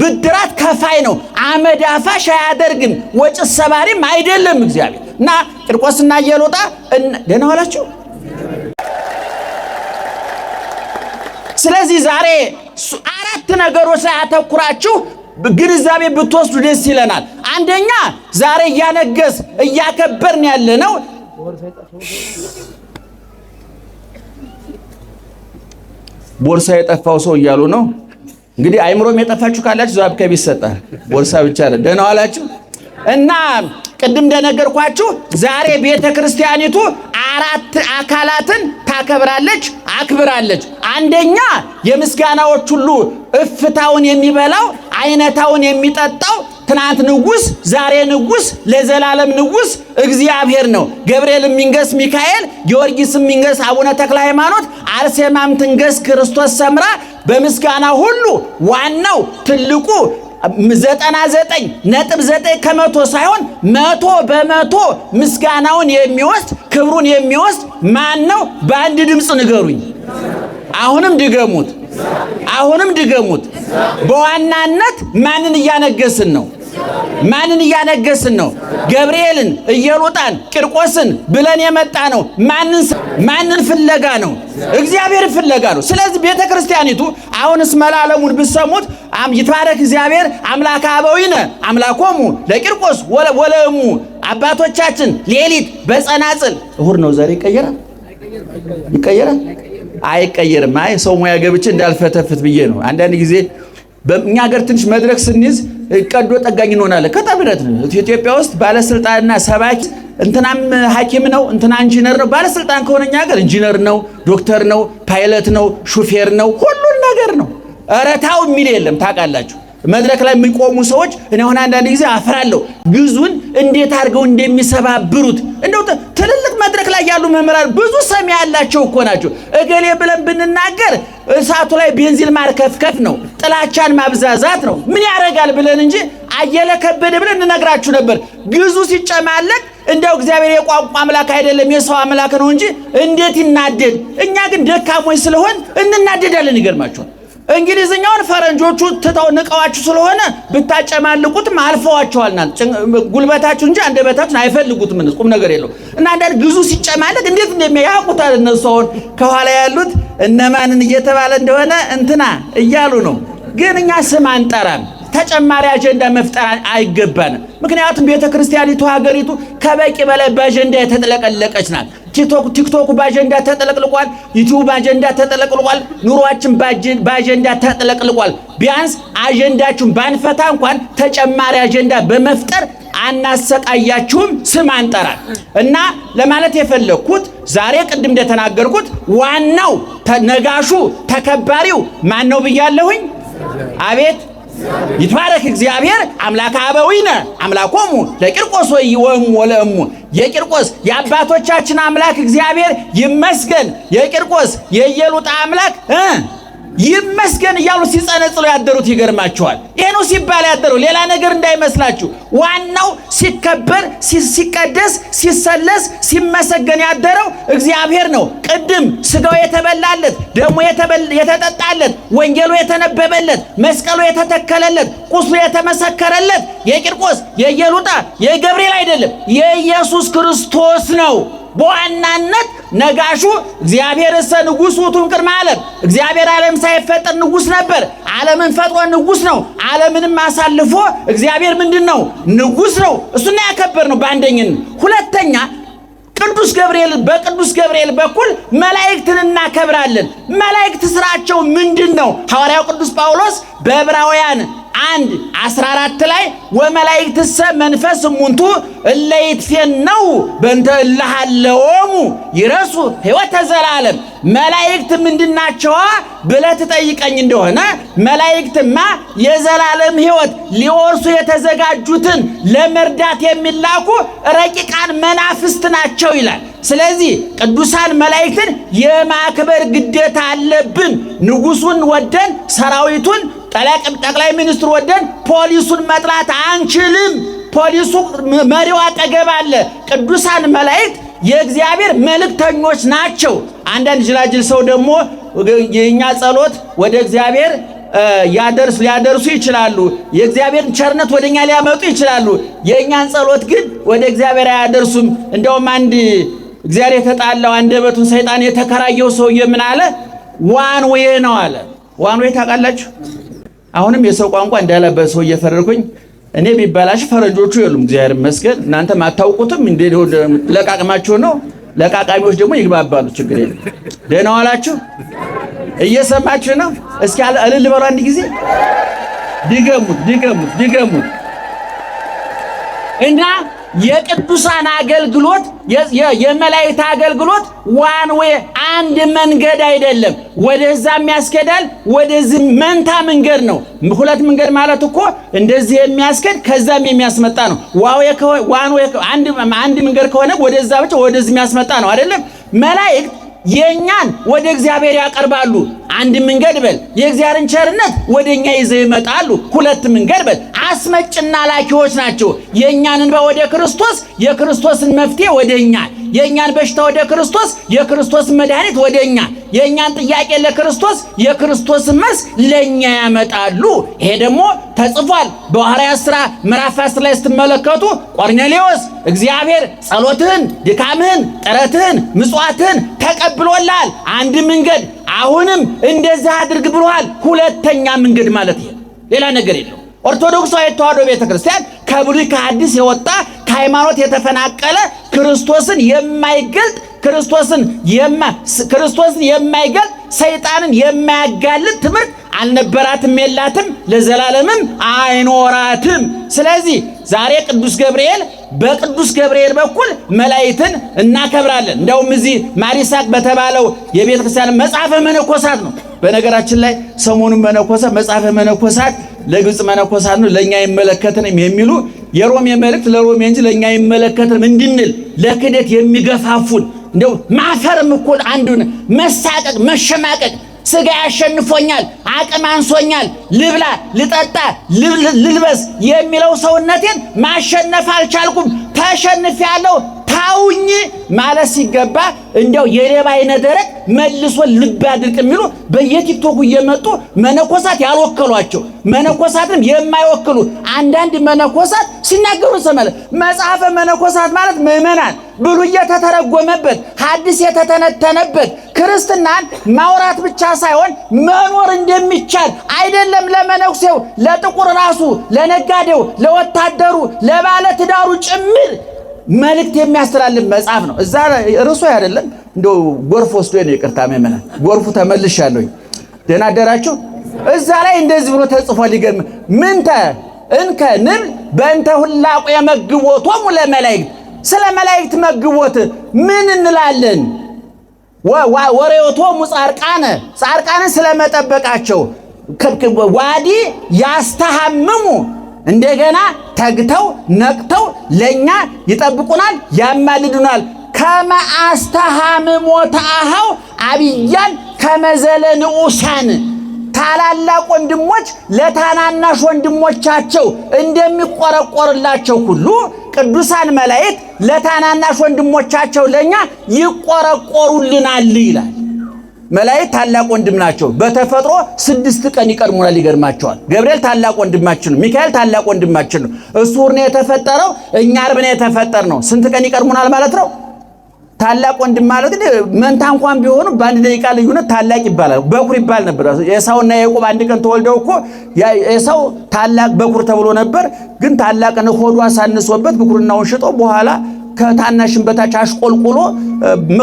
ብድራት ከፋይ ነው። አመድ አፋሽ አያደርግም። ወጭት ሰባሪም አይደለም እግዚአብሔር። እና ቂርቆስና ኢየሉጣ ደህና ዋላችሁ። ስለዚህ ዛሬ አራት ነገሮች ላይ አተኩራችሁ ግንዛቤ ብትወስዱ ደስ ይለናል። አንደኛ ዛሬ እያነገስ እያከበርን ያለ ነው ቦርሳ የጠፋው ሰው እያሉ ነው። እንግዲህ አይምሮም የጠፋችሁ ካላችሁ ዛብ ከቢ ይሰጣል። ቦርሳ ብቻ ነው። ደህና ዋላችሁ። እና ቅድም እንደነገርኳችሁ ዛሬ ቤተ ክርስቲያኒቱ አራት አካላትን ታከብራለች፣ አክብራለች። አንደኛ የምስጋናዎች ሁሉ እፍታውን የሚበላው አይነታውን የሚጠጣው ትናንት ንጉስ፣ ዛሬ ንጉስ፣ ለዘላለም ንጉስ እግዚአብሔር ነው። ገብርኤል የሚንገስ ሚካኤል፣ ጊዮርጊስ የሚንገስ አቡነ ተክለ ሃይማኖት፣ አርሴማም ትንገስ ክርስቶስ ሰምራ። በምስጋና ሁሉ ዋናው ትልቁ 99.9% ሳይሆን 100% ምስጋናውን የሚወስድ ክብሩን የሚወስድ ማን ነው? በአንድ ድምፅ ንገሩኝ። አሁንም ድገሙት። አሁንም ድገሙት። በዋናነት ማንን እያነገስን ነው? ማንን እያነገስን ነው? ገብርኤልን፣ ኢየሉጣን፣ ቂርቆስን ብለን የመጣ ነው። ማንን ፍለጋ ነው? እግዚአብሔር ፍለጋ ነው። ስለዚህ ቤተ ክርስቲያኒቱ አሁንስ መላለሙን ብሰሙት ይትባረክ እግዚአብሔር አምላከ አበዊነ አምላኮሙ ለቂርቆስ ወለእሙ። አባቶቻችን ሌሊት በጸናጽል እሁድ ነው ዛሬ ይቀየራል ይቀየራል አይቀየርም። አይ ሰው ሙያ ገብቼ እንዳልፈተፍት ብዬ ነው። አንዳንድ ጊዜ በእኛ ሀገር ትንሽ መድረክ ስንይዝ ቀዶ ጠጋኝ እንሆናለን። ከጠብረት ነው። ኢትዮጵያ ውስጥ ባለስልጣንና ሰባኪ እንትናም ሐኪም ነው፣ እንትና ኢንጂነር ነው። ባለስልጣን ከሆነ እኛ ሀገር ኢንጂነር ነው፣ ዶክተር ነው፣ ፓይለት ነው፣ ሹፌር ነው፣ ሁሉን ነገር ነው። ኧረ ተው የሚል የለም። ታውቃላችሁ፣ መድረክ ላይ የሚቆሙ ሰዎች እኔ አሁን አንዳንድ ጊዜ አፍራለሁ። ግዕዙን እንዴት አድርገው እንደሚሰባብሩት። እንደው ትልልቅ መድረክ ላይ ያሉ መምህራን ብዙ ሰሚ ያላቸው እኮ ናቸው። እገሌ ብለን ብንናገር እሳቱ ላይ ቤንዚን ማርከፍከፍ ነው፣ ጥላቻን ማብዛዛት ነው። ምን ያደርጋል ብለን እንጂ አየለ ከበደ ብለን እንነግራችሁ ነበር። ግዕዙ ሲጨማለቅ እንደው እግዚአብሔር የቋንቋ አምላክ አይደለም የሰው አምላክ ነው እንጂ እንዴት ይናደድ። እኛ ግን ደካሞች ስለሆን እንናደዳለን። ይገርማችኋል። እንግሊዝኛውን ፈረንጆቹ ትተው ንቀዋችሁ ስለሆነ ብታጨማልቁትም አልፈዋቸዋልና ጉልበታችሁ እንጂ አንደበታችሁን አይፈልጉትም። እነሱ ቁም ነገር የለው እና አንዳንድ ግዕዙ ሲጨማለቅ እንዴት እንደሚያውቁታል እነሱ። አሁን ከኋላ ያሉት እነማንን እየተባለ እንደሆነ እንትና እያሉ ነው። ግን እኛ ስም አንጠራም። ተጨማሪ አጀንዳ መፍጠር አይገባንም። ምክንያቱም ቤተ ክርስቲያኒቱ ሀገሪቱ ከበቂ በላይ በአጀንዳ የተጥለቀለቀች ናት። ቲክቶኩ በአጀንዳ ተጠለቅልቋል። ዩቲዩብ በአጀንዳ ተጠለቅልቋል። ኑሯችን በአጀንዳ ተጠለቅልቋል። ቢያንስ አጀንዳችሁን ባንፈታ እንኳን ተጨማሪ አጀንዳ በመፍጠር አናሰቃያችሁም፣ ስም አንጠራም። እና ለማለት የፈለግኩት ዛሬ ቅድም እንደተናገርኩት ዋናው ነጋሹ ተከባሪው ማን ነው ብያለሁኝ? አቤት፣ ይትባረክ እግዚአብሔር አምላከ አበዊነ አምላኮሙ ለቂርቆስ ወእሙ ወለእሙ። የቂርቆስ የአባቶቻችን አምላክ እግዚአብሔር ይመስገን። የቂርቆስ የኢየሉጣ አምላክ ይመስገን እያሉ ሲጸነጽሉ ያደሩት ይገርማቸዋል። ይሄ ነው ሲባል ያደረው፣ ሌላ ነገር እንዳይመስላችሁ። ዋናው ሲከበር፣ ሲቀደስ፣ ሲሰለስ፣ ሲመሰገን ያደረው እግዚአብሔር ነው። ቅድም ስጋው የተበላለት፣ ደሙ የተጠጣለት፣ ወንጌሉ የተነበበለት፣ መስቀሉ የተተከለለት፣ ቁስሉ የተመሰከረለት የቂርቆስ የኢየሉጣ የገብርኤል አይደለም፣ የኢየሱስ ክርስቶስ ነው። በዋናነት ነጋሹ እግዚአብሔር እሰ ንጉሥ ውእቱ እምቅድመ ዓለም። እግዚአብሔር ዓለም ሳይፈጠር ንጉሥ ነበር። ዓለምን ፈጥሮ ንጉሥ ነው። ዓለምንም አሳልፎ እግዚአብሔር ምንድን ነው? ንጉሥ ነው። እሱና ያከበር ነው በአንደኝነት። ሁለተኛ ቅዱስ ገብርኤል፣ በቅዱስ ገብርኤል በኩል መላእክትን እናከብራለን። መላእክት ስራቸው ምንድን ነው? ሐዋርያው ቅዱስ ጳውሎስ በዕብራውያን 1:14 ላይ ወመላእክትሰ መንፈስ እሙንቱ እለ ይትፌነው በእንተ እለ ሀለዎሙ ይረሱ ሕይወተ ዘላለም። መላእክት ምንድናቸዋ ብለህ ትጠይቀኝ እንደሆነ መላእክትማ የዘላለም ሕይወት ሊወርሱ የተዘጋጁትን ለመርዳት የሚላኩ ረቂቃን መናፍስት ናቸው ይላል። ስለዚህ ቅዱሳን መላእክትን የማክበር ግዴታ አለብን። ንጉሱን ወደን ሰራዊቱን፣ ጠቅላይ ሚኒስትሩ ወደን ፖሊሱን መጥላት አንችልም። ፖሊሱ መሪው አጠገብ አለ። ቅዱሳን መላእክት የእግዚአብሔር መልእክተኞች ናቸው። አንዳንድ ጅላጅል ሰው ደግሞ የእኛ ጸሎት ወደ እግዚአብሔር ሊያደርሱ ይችላሉ። የእግዚአብሔርን ቸርነት ወደኛ ሊያመጡ ይችላሉ። የእኛን ጸሎት ግን ወደ እግዚአብሔር አያደርሱም። እንደውም አንድ እግዚአብሔር የተጣላው አንደበቱን ሰይጣን የተከራየው ሰውዬ ምን አለ? One way ነው አለ። One way ታውቃላችሁ? አሁንም የሰው ቋንቋ እንዳለበት ሰው እየፈረድኩኝ እኔ ቢበላሽ ፈረንጆቹ የሉም፣ እግዚአብሔር ይመስገን። እናንተም አታውቁትም፣ እንዴ ለቃቅማችሁ ነው። ለቃቃሚዎች ደግሞ ይግባባሉ፣ ችግር የለም። ደህና ዋላችሁ? እየሰማችሁ ነው? እስኪ እልል በሉ አንድ ጊዜ። ድገሙት፣ ድገሙት፣ ድገሙት። እና የቅዱሳን አገልግሎት፣ የመላእክት አገልግሎት one way አንድ መንገድ አይደለም። ወደዛም ያስኬዳል፣ ወደዚህ መንታ መንገድ ነው። ሁለት መንገድ ማለት እኮ እንደዚህ የሚያስኬድ ከዛም የሚያስመጣ ነው። One way አንድ መንገድ ከሆነ ወደዛ ብቻ ወደዚህ የሚያስመጣ ነው አይደለም። መላእክት የኛን ወደ እግዚአብሔር ያቀርባሉ። አንድ መንገድ በል። የእግዚአብሔርን ቸርነት ወደኛ ይዘው ይመጣሉ። ሁለት መንገድ በል። አስመጭና ላኪዎች ናቸው። የኛን እንባ ወደ ክርስቶስ፣ የክርስቶስን መፍትሄ ወደኛ፣ የኛን በሽታ ወደ ክርስቶስ፣ የክርስቶስን መድኃኒት ወደኛ፣ የኛን ጥያቄ ለክርስቶስ፣ የክርስቶስን መልስ ለኛ ያመጣሉ። ይሄ ደግሞ ተጽፏል። በሐዋርያት ሥራ ምዕራፍ 10 ላይ ስትመለከቱ ቆርኔሌዎስ እግዚአብሔር ጸሎትህን፣ ድካምህን፣ ጥረትህን፣ ምጽዋትህን ተቀብሎልሃል። አንድ መንገድ አሁንም እንደዚህ አድርግ ብሎሃል። ሁለተኛ መንገድ ማለት ይሄ ሌላ ነገር የለው። ኦርቶዶክሳዊ ተዋሕዶ ቤተክርስቲያን ከብሉይ ከሐዲስ የወጣ፣ ከሃይማኖት የተፈናቀለ፣ ክርስቶስን የማይገልጥ ሰይጣንን የማያጋልጥ ትምህርት አልነበራትም፣ የላትም፣ ለዘላለምም አይኖራትም። ስለዚህ ዛሬ ቅዱስ ገብርኤል በቅዱስ ገብርኤል በኩል መላእክትን እናከብራለን። እንደውም እዚህ ማር ይስሐቅ በተባለው የቤተ ክርስቲያን መጽሐፈ መነኮሳት ነው። በነገራችን ላይ ሰሞኑን መነኮሳት መጽሐፈ መነኮሳት ለግብፅ መነኮሳት ነው ለኛ አይመለከትንም የሚሉ የሮሜ መልእክት ለሮሜ እንጂ ለኛ አይመለከትንም እንድንል ለክደት የሚገፋፉን እንደው ማፈርም እኮ አንዱን መሳቀቅ መሸማቀቅ ስጋ ያሸንፎኛል፣ አቅም አንሶኛል፣ ልብላ፣ ልጠጣ፣ ልልበስ የሚለው ሰውነቴን ማሸነፍ አልቻልኩም፣ ተሸንፌያለሁ፣ ታውኝ ማለት ሲገባ እንዲያው የሌባ አይነ ደረቅ መልሶ ልብ ያድርቅ የሚሉ በየቲክቶኩ እየመጡ መነኮሳት ያልወከሏቸው መነኮሳትንም የማይወክሉ አንዳንድ መነኮሳት ሲናገሩ እንሰማለን። መጽሐፈ መነኮሳት ማለት ምዕመናን ብሉይ የተተረጎመበት ሐዲስ የተተነተነበት ክርስትናን ማውራት ብቻ ሳይሆን መኖር እንደሚቻል አይደለም ለመነኩሴው፣ ለጥቁር ራሱ፣ ለነጋዴው፣ ለወታደሩ፣ ለባለ ትዳሩ ጭምር መልእክት የሚያስተላልፍ መጽሐፍ ነው። እዛ ርዕሱ አይደለም እንደው ጎርፍ ወስዶ ነው። ይቅርታ ምዕመናን፣ ጎርፉ ተመልሻለሁኝ። ደህና አደራችሁ። እዛ ላይ እንደዚህ ብሎ ተጽፏል። ሊገርም ምንተ እንከ ንብል በእንተ ሁላቁ የመግቦቶሙ ለመላእክት፣ ስለ መላእክት መግቦት ምን እንላለን? ወሬዮቶሙ ጻድቃነ፣ ጻድቃንን ስለመጠበቃቸው ዋዲ ያስተሐምሙ እንደገና ተግተው ነቅተው ለኛ ይጠብቁናል፣ ያማልዱናል። ከመ አስተሐምሞተ አኀው አብያን ከመዘለ ንዑሳን፣ ታላላቅ ወንድሞች ለታናናሽ ወንድሞቻቸው እንደሚቆረቆርላቸው ሁሉ ቅዱሳን መላእክት ለታናናሽ ወንድሞቻቸው ለኛ ይቆረቆሩልናል ይላል። መላእክት ታላቅ ወንድም ናቸው። በተፈጥሮ 6 ቀን ይቀድሙናል። ይገርማቸዋል። ገብርኤል ታላቅ ወንድማችን ነው። ሚካኤል ታላቅ ወንድማችን ነው። እሱ እሑድ ነው የተፈጠረው፣ እኛ ዓርብ ነው የተፈጠርነው። ስንት ቀን ይቀድሙናል ማለት ነው? ታላቅ ወንድም ማለት ግን መንታ እንኳን ቢሆኑ በአንድ ደቂቃ ልዩነት ታላቅ ይባላል፣ በኩር ይባል ነበር። ኤሳውና ያዕቆብ አንድ ቀን ተወልደው እኮ ኤሳው ታላቅ በኩር ተብሎ ነበር። ግን ታላቅ ሆዱ አሳንሶበት ብኩርናውን ሽጦ በኋላ ከታናሽን በታች አሽቆልቁሎ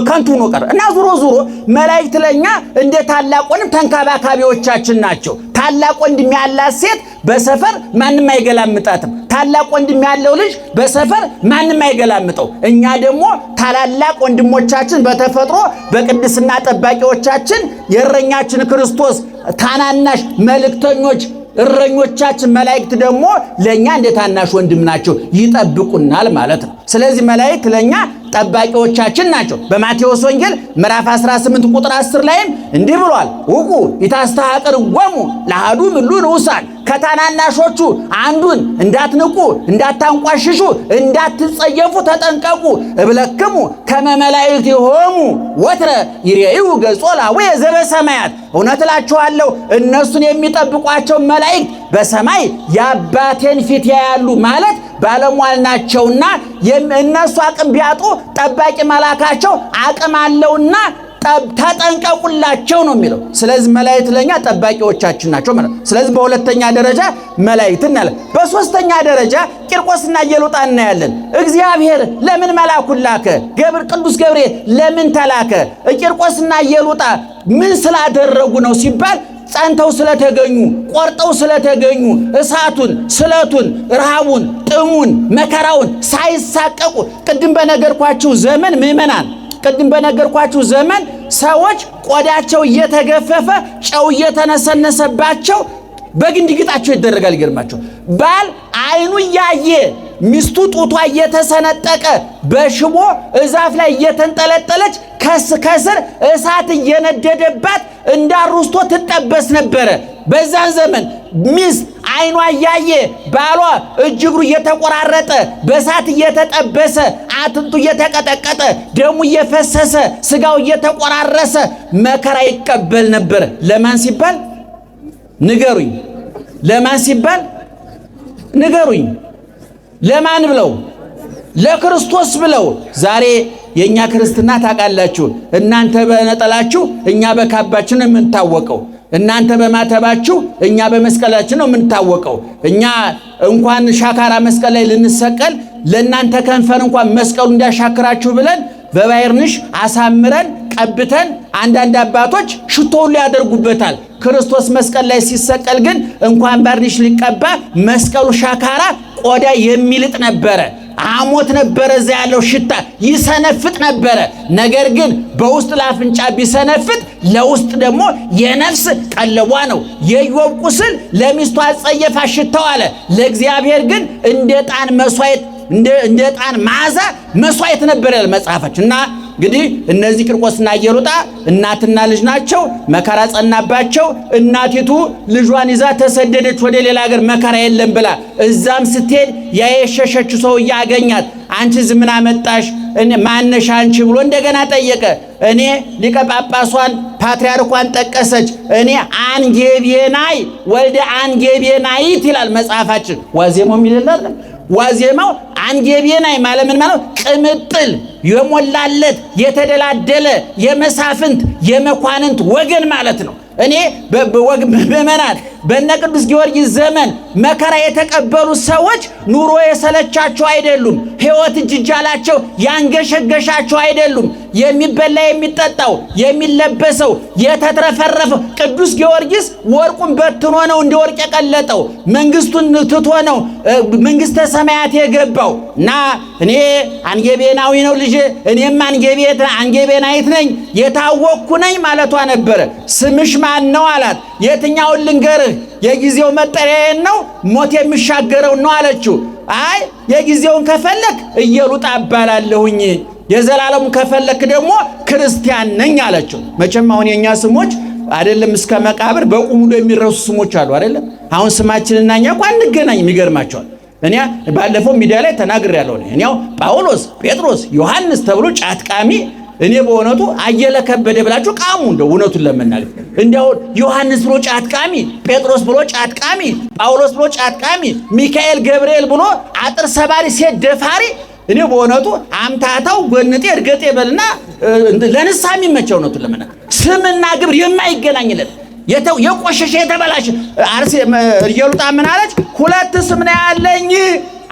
ከንቱ ሆኖ ቀረ። እና ዙሮ ዙሮ መላእክት ለኛ እንደ ታላቅ ወንድም ተንከባካቢዎቻችን ናቸው። ታላቅ ወንድም ያላት ሴት በሰፈር ማንም አይገላምጣትም። ታላቅ ወንድም ያለው ልጅ በሰፈር ማንም አይገላምጠው። እኛ ደግሞ ታላላቅ ወንድሞቻችን በተፈጥሮ በቅድስና ጠባቂዎቻችን የእረኛችን ክርስቶስ ታናናሽ መልእክተኞች እረኞቻችን መላእክት ደግሞ ለኛ እንደ ታናሽ ወንድም ናቸው፣ ይጠብቁናል ማለት ነው። ስለዚህ መላእክት ለኛ ጠባቂዎቻችን ናቸው። በማቴዎስ ወንጌል ምዕራፍ 18 ቁጥር 10 ላይም እንዲህ ብሏል፣ ውቁ ኢታስተሐቅርዎሙ ለአሐዱ እምሉ ንዑሳን፣ ከታናናሾቹ አንዱን እንዳትንቁ፣ እንዳታንቋሽሹ፣ እንዳትጸየፉ ተጠንቀቁ። እብለክሙ ከመ መላእክቲሆሙ ወትረ ይሬዩ ገጾ ላቡየ ዘበሰማያት፣ እውነት እላችኋለሁ እነሱን የሚጠብቋቸው መላእክት በሰማይ የአባቴን ፊት ያያሉ ማለት ባለሟል ናቸውና እነሱ አቅም ቢያጡ ጠባቂ መላካቸው አቅም አለውና ተጠንቀቁላቸው ነው የሚለው። ስለዚህ መላእክት ለኛ ጠባቂዎቻችን ናቸው ማለት ነው። ስለዚህ በሁለተኛ ደረጃ መላእክት እናያለን። በሶስተኛ ደረጃ ቂርቆስና ኢየሉጣ እናያለን። እግዚአብሔር ለምን መልአኩን ላከ? ቅዱስ ገብርኤል ለምን ተላከ? ቂርቆስና ኢየሉጣ ምን ስላደረጉ ነው ሲባል ጸንተው ስለተገኙ፣ ቆርጠው ስለተገኙ፣ እሳቱን፣ ስለቱን፣ ረሃቡን፣ ጥሙን፣ መከራውን ሳይሳቀቁ ቅድም በነገርኳችሁ ዘመን ምዕመናን ቅድም በነገርኳችሁ ዘመን ሰዎች ቆዳቸው እየተገፈፈ ጨው እየተነሰነሰባቸው በግንድ ግጣቸው ይደረጋል። ይገርማቸው ባል አይኑ እያየ ሚስቱ ጡቷ እየተሰነጠቀ በሽቦ እዛፍ ላይ እየተንጠለጠለች ከስር እሳት እየነደደባት እንዳሩስቶ ትጠበስ ነበረ። በዛን ዘመን ሚስት አይኗ እያየ ባሏ እጅ እግሩ እየተቆራረጠ በእሳት እየተጠበሰ አጥንቱ እየተቀጠቀጠ ደሙ እየፈሰሰ ስጋው እየተቆራረሰ መከራ ይቀበል ነበር። ለማን ሲባል ንገሩኝ? ለማን ሲባል ንገሩኝ? ለማን ብለው? ለክርስቶስ ብለው። ዛሬ የኛ ክርስትና ታውቃላችሁ፣ እናንተ በነጠላችሁ እኛ በካባችን ነው የምንታወቀው። እናንተ በማተባችሁ እኛ በመስቀላችን ነው የምንታወቀው። እኛ እንኳን ሻካራ መስቀል ላይ ልንሰቀል ለእናንተ ከንፈር እንኳን መስቀሉ እንዲያሻክራችሁ ብለን በባይርንሽ አሳምረን ቀብተን አንዳንድ አባቶች ሽቶ ሁሉ ያደርጉበታል። ክርስቶስ መስቀል ላይ ሲሰቀል ግን እንኳን ባርኒሽ ሊቀባ መስቀሉ ሻካራ ቆዳ የሚልጥ ነበረ። አሞት ነበረ፣ እዛ ያለው ሽታ ይሰነፍጥ ነበረ። ነገር ግን በውስጥ ለአፍንጫ ቢሰነፍጥ ለውስጥ ደግሞ የነፍስ ቀለቧ ነው። የኢዮብ ቁስል ለሚስቱ አጸየፋ ሽታው አለ፣ ለእግዚአብሔር ግን እንደ ዕጣን መስዋዕት እንደ ዕጣን መዓዛ መስዋዕት ነበር ያለ መጽሐፋችን። እና እንግዲህ እነዚህ ቂርቆስና ኢየሉጣ እናትና ልጅ ናቸው። መከራ ጸናባቸው። እናቲቱ ልጇን ይዛ ተሰደደች ወደ ሌላ ሀገር መከራ የለም ብላ። እዛም ስትሄድ ያ የሸሸችው ሰውዬ አገኛት። አንቺ እዚህ ምን አመጣሽ? ማነሽ አንቺ ብሎ እንደገና ጠየቀ። እኔ ሊቀ ጳጳሷን ፓትርያርኳን ጠቀሰች። እኔ አንጌቤናይ ወልደ አንጌቤናይት ይላል መጽሐፋችን። ዋዜማው የሚል ዋዜማው አንጌቤናይ ማለት ምን ማለት? ቅምጥል የሞላለት የተደላደለ የመሳፍንት የመኳንንት ወገን ማለት ነው። እኔ ምዕመናን በነ ቅዱስ ጊዮርጊስ ዘመን መከራ የተቀበሉ ሰዎች ኑሮ የሰለቻቸው አይደሉም። ሕይወት እጅ እጃላቸው ያንገሸገሻቸው አይደሉም። የሚበላ የሚጠጣው የሚለበሰው የተትረፈረፈው ቅዱስ ጊዮርጊስ ወርቁን በትኖ ነው እንደ ወርቅ የቀለጠው። መንግስቱን ትቶ ነው መንግስተ ሰማያት የገባው። እና እኔ አንጌቤናዊ ነው ልጄ፣ እኔም አንጌቤናዊት ነኝ የታወቅኩ ነኝ ማለቷ ነበረ። ስምሽ ማን ነው አላት። የትኛውን ልንገርህ? የጊዜው መጠሪያዬን ነው ሞት የሚሻገረው ነው አለችው። አይ የጊዜውን ከፈለክ ኢየሉጣ እባላለሁኝ፣ የዘላለሙን ከፈለክ ደግሞ ክርስቲያን ነኝ አለችው። መቼም አሁን የኛ ስሞች አይደለም እስከ መቃብር በቁሙ የሚረሱ ስሞች አሉ አይደለም። አሁን ስማችንና እኛ እኮ አንገናኝም። ይገርማቸዋል። እኔ ባለፈው ሚዲያ ላይ ተናግሬያለሁ። እኔ ያው ጳውሎስ፣ ጴጥሮስ፣ ዮሐንስ ተብሎ ጫትቃሚ እኔ በእውነቱ አየለ ከበደ ብላችሁ ቃሙ። እንደው እውነቱን ለመናገር እንዲያው ዮሐንስ ብሎ ጫትቃሚ፣ ጴጥሮስ ብሎ ጫትቃሚ፣ ጳውሎስ ብሎ ጫትቃሚ፣ ሚካኤል ገብርኤል ብሎ አጥር ሰባሪ፣ ሴት ደፋሪ እኔ በእውነቱ አምታታው ጎንጤ እርገጤ በልና ለንስሐ የሚመቸው እውነቱን ለመናገር ስምና ግብር የማይገናኝለት የቆሸሸ የተበላሸ። አርሴ ኢየሉጣ ምን አለች? ሁለት ስም ነው ያለኝ።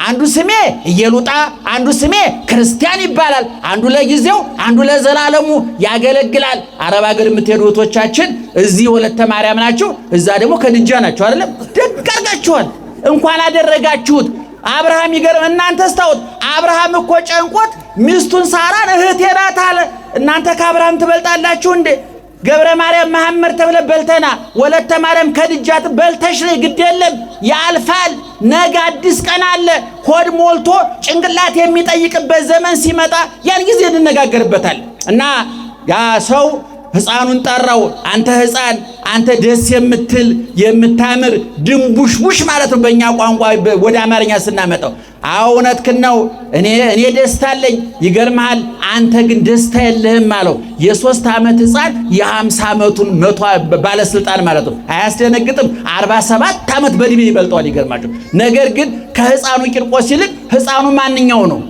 አንዱ ስሜ ኢየሉጣ፣ አንዱ ስሜ ክርስቲያን ይባላል። አንዱ ለጊዜው፣ አንዱ ለዘላለሙ ያገለግላል። አረብ ሀገር የምትሄዱ እህቶቻችን እዚህ ወለተ ማርያም ናቸው፣ እዛ ደግሞ ከድጃ ናቸው። አይደለም? ደግ አድርጋችኋል። እንኳን አደረጋችሁት። አብርሃም ይገርም። እናንተ ስታውት አብርሃም እኮ ጨንቆት ሚስቱን ሳራን እህቴ ናት አለ። እናንተ ከአብርሃም ትበልጣላችሁ እንዴ? ገብረ ማርያም መሐመድ ተብለ በልተና ወለተ ማርያም ከድጃት በልተሽ ነይ፣ ግድ የለም ያልፋል። ነገ አዲስ ቀን አለ። ሆድ ሞልቶ ጭንቅላት የሚጠይቅበት ዘመን ሲመጣ ያን ጊዜ እንነጋገርበታለን። እና ያ ሰው ሕፃኑን ጠራው። አንተ ሕፃን፣ አንተ ደስ የምትል የምታምር ድንቡሽቡሽ ማለት ነው በእኛ ቋንቋ ወደ አማርኛ ስናመጣው። አዎ እውነትህን ነው፣ እኔ ደስታ አለኝ። ይገርምሃል፣ አንተ ግን ደስታ የለህም አለው። የ3 ዓመት ሕፃን የ50 ዓመቱን መቶ ባለስልጣን ማለት ነው። አያስደነግጥም? 47 ዓመት በእድሜ ይበልጠዋል። ይገርማቸው። ነገር ግን ከሕፃኑ ቂርቆስ ይልቅ ሕፃኑ ማንኛው ነው?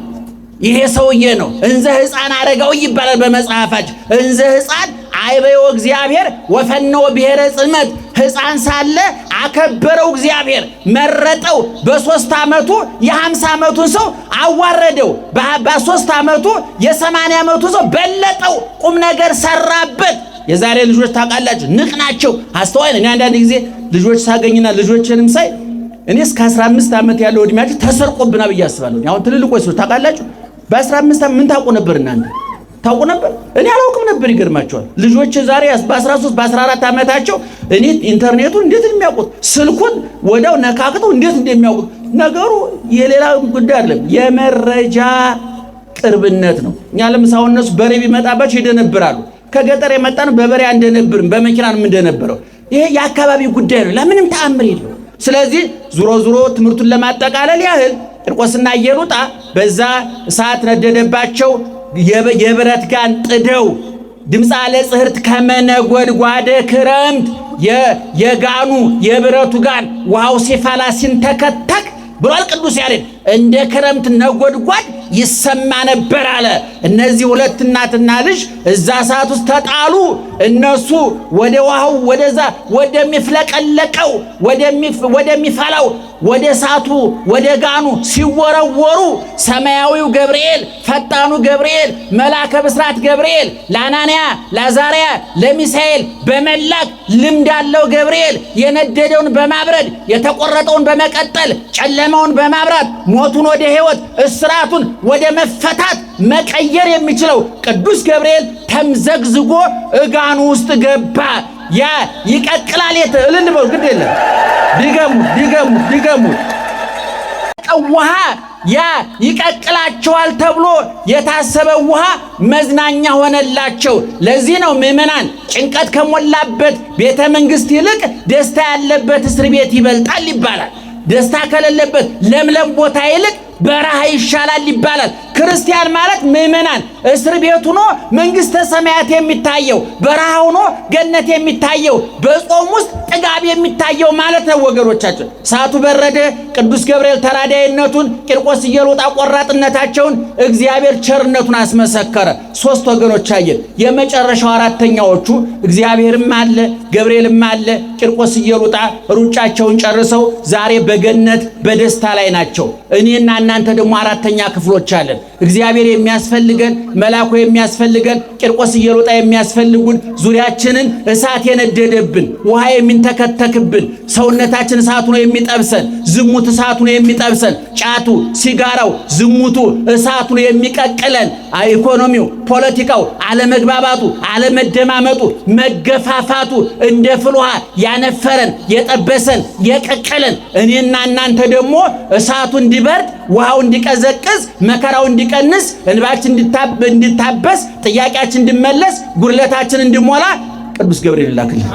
ይሄ ሰውዬ ነው። እንዘ ሕፃን አረጋዊ ይባላል በመጽሐፋችን። እንዘ ሕፃን አይበዮ እግዚአብሔር ወፈነወ ብሔረ ጽልመት። ሕፃን ሳለ አከበረው እግዚአብሔር፣ መረጠው። በ3 ዓመቱ የ50 ዓመቱን ሰው አዋረደው። በ3 ዓመቱ የ80 ዓመቱ ሰው በለጠው። ቁም ነገር ሰራበት። የዛሬ ልጆች ታውቃላችሁ፣ ንቅ ናቸው፣ አስተዋይ። እኔ አንዳንድ ጊዜ ልጆች ሳገኝና ልጆችንም ሳይ እኔ እስከ 15 ዓመት ያለው እድሜያቸው ተሰርቆብና ብዬ አስባለሁ። አሁን ትልልቆች ሰዎች ታውቃላችሁ፣ በ15 ዓመት ምን ታውቁ ነበር እናንተ? ታውቁ ነበር? እኔ አላውቅም ነበር። ይገርማቸዋል። ልጆች ዛሬ በ13 በ14 ዓመታቸው እኔ ኢንተርኔቱን እንዴት እንደሚያውቁት ስልኩን ወዲያው ነካክተው እንዴት እንደሚያውቁት። ነገሩ የሌላ ጉዳይ አይደለም፣ የመረጃ ቅርብነት ነው። እኛ ለምሳሌ እነሱ በሬ ቢመጣባቸው ይደነብራሉ። ከገጠር የመጣ ነው በበሬ አንደነብርም፣ በመኪና ነው የምንደነብረው። ይሄ የአካባቢ ጉዳይ ነው፣ ለምንም ተአምር የለውም። ስለዚህ ዙሮ ዙሮ ትምህርቱን ለማጠቃለል ያህል ቂርቆስና ኢየሉጣ በዛ እሳት ነደደባቸው። የብረት ጋን ጥደው ድምፀ ለጽሕርት ከመነጎድጓደ ክረምት የጋኑ የብረቱ ጋን ውሃው ሲፈላ ሲንተከተክ ብሏል ቅዱስ ያሬድ። እንደ ክረምት ነጎድጓድ ይሰማ ነበር አለ። እነዚህ ሁለት እናትና ልጅ እዛ ሰዓት ውስጥ ተጣሉ። እነሱ ወደ ውሃው ወደዛ ወደሚፍለቀለቀው ወደሚፈላው ወደ እሳቱ ወደ ጋኑ ሲወረወሩ ሰማያዊው ገብርኤል፣ ፈጣኑ ገብርኤል፣ መልአከ ብስራት ገብርኤል ለአናንያ፣ ለአዛርያ፣ ለሚሳኤል በመላክ ልምድ ያለው ገብርኤል የነደደውን በማብረድ፣ የተቆረጠውን በመቀጠል፣ ጨለማውን በማብራት፣ ሞቱን ወደ ሕይወት፣ እስራቱን ወደ መፈታት መቀየር የሚችለው ቅዱስ ገብርኤል ተምዘግዝጎ እጋኑ ውስጥ ገባ። ያ ይቀቅላል። እልል በሉ፣ ግድ የለም፣ ድገሙት፣ ድገሙት፣ ድገሙት። ውሃ ያ ይቀቅላቸዋል ተብሎ የታሰበ ውሃ መዝናኛ ሆነላቸው። ለዚህ ነው ምዕመናን ጭንቀት ከሞላበት ቤተ መንግስት ይልቅ ደስታ ያለበት እስር ቤት ይበልጣል ይባላል። ደስታ ከሌለበት ለምለም ቦታ ይልቅ በረሃ ይሻላል ይባላል። ክርስቲያን ማለት ምዕመናን እስር ቤት ሆኖ መንግስተ ሰማያት የሚታየው፣ በረሃ ሆኖ ገነት የሚታየው፣ በጾም ውስጥ ጥጋብ የሚታየው ማለት ነው። ወገኖቻችን እሳቱ በረደ። ቅዱስ ገብርኤል ተራዳይነቱን፣ ቂርቆስ ኢየሉጣ ቆራጥነታቸውን፣ እግዚአብሔር ቸርነቱን አስመሰከረ። ሶስት ወገኖች አየን። የመጨረሻው አራተኛዎቹ እግዚአብሔርም አለ፣ ገብርኤልም አለ፣ ቂርቆስ ኢየሉጣ ሩጫቸውን ጨርሰው ዛሬ በገነት በደስታ ላይ ናቸው። እኔና እናንተ ደግሞ አራተኛ ክፍሎች አለን። እግዚአብሔር የሚያስፈልገን፣ መልአኩ የሚያስፈልገን፣ ቂርቆስ ኢየሉጣ የሚያስፈልጉን፣ ዙሪያችንን እሳት የነደደብን፣ ውሃ የሚንተከተክብን፣ ሰውነታችን እሳቱ ነው የሚጠብሰን፣ ዝሙት እሳቱ ነው የሚጠብሰን፣ ጫቱ፣ ሲጋራው፣ ዝሙቱ እሳቱ ነው የሚቀቅለን፣ ኢኮኖሚው፣ ፖለቲካው፣ አለመግባባቱ፣ አለመደማመጡ፣ መገፋፋቱ እንደ ፍል ውሃ ያነፈረን፣ የጠበሰን፣ የቀቀለን፣ እኔና እናንተ ደግሞ እሳቱ እንዲበርድ፣ ውሃው እንዲቀዘቅዝ፣ መከራው እንዲቀንስ፣ እንባችን እንዲታበስ፣ ጥያቄያችን እንዲመለስ፣ ጉድለታችን እንዲሞላ ቅዱስ ገብርኤል ላክልን።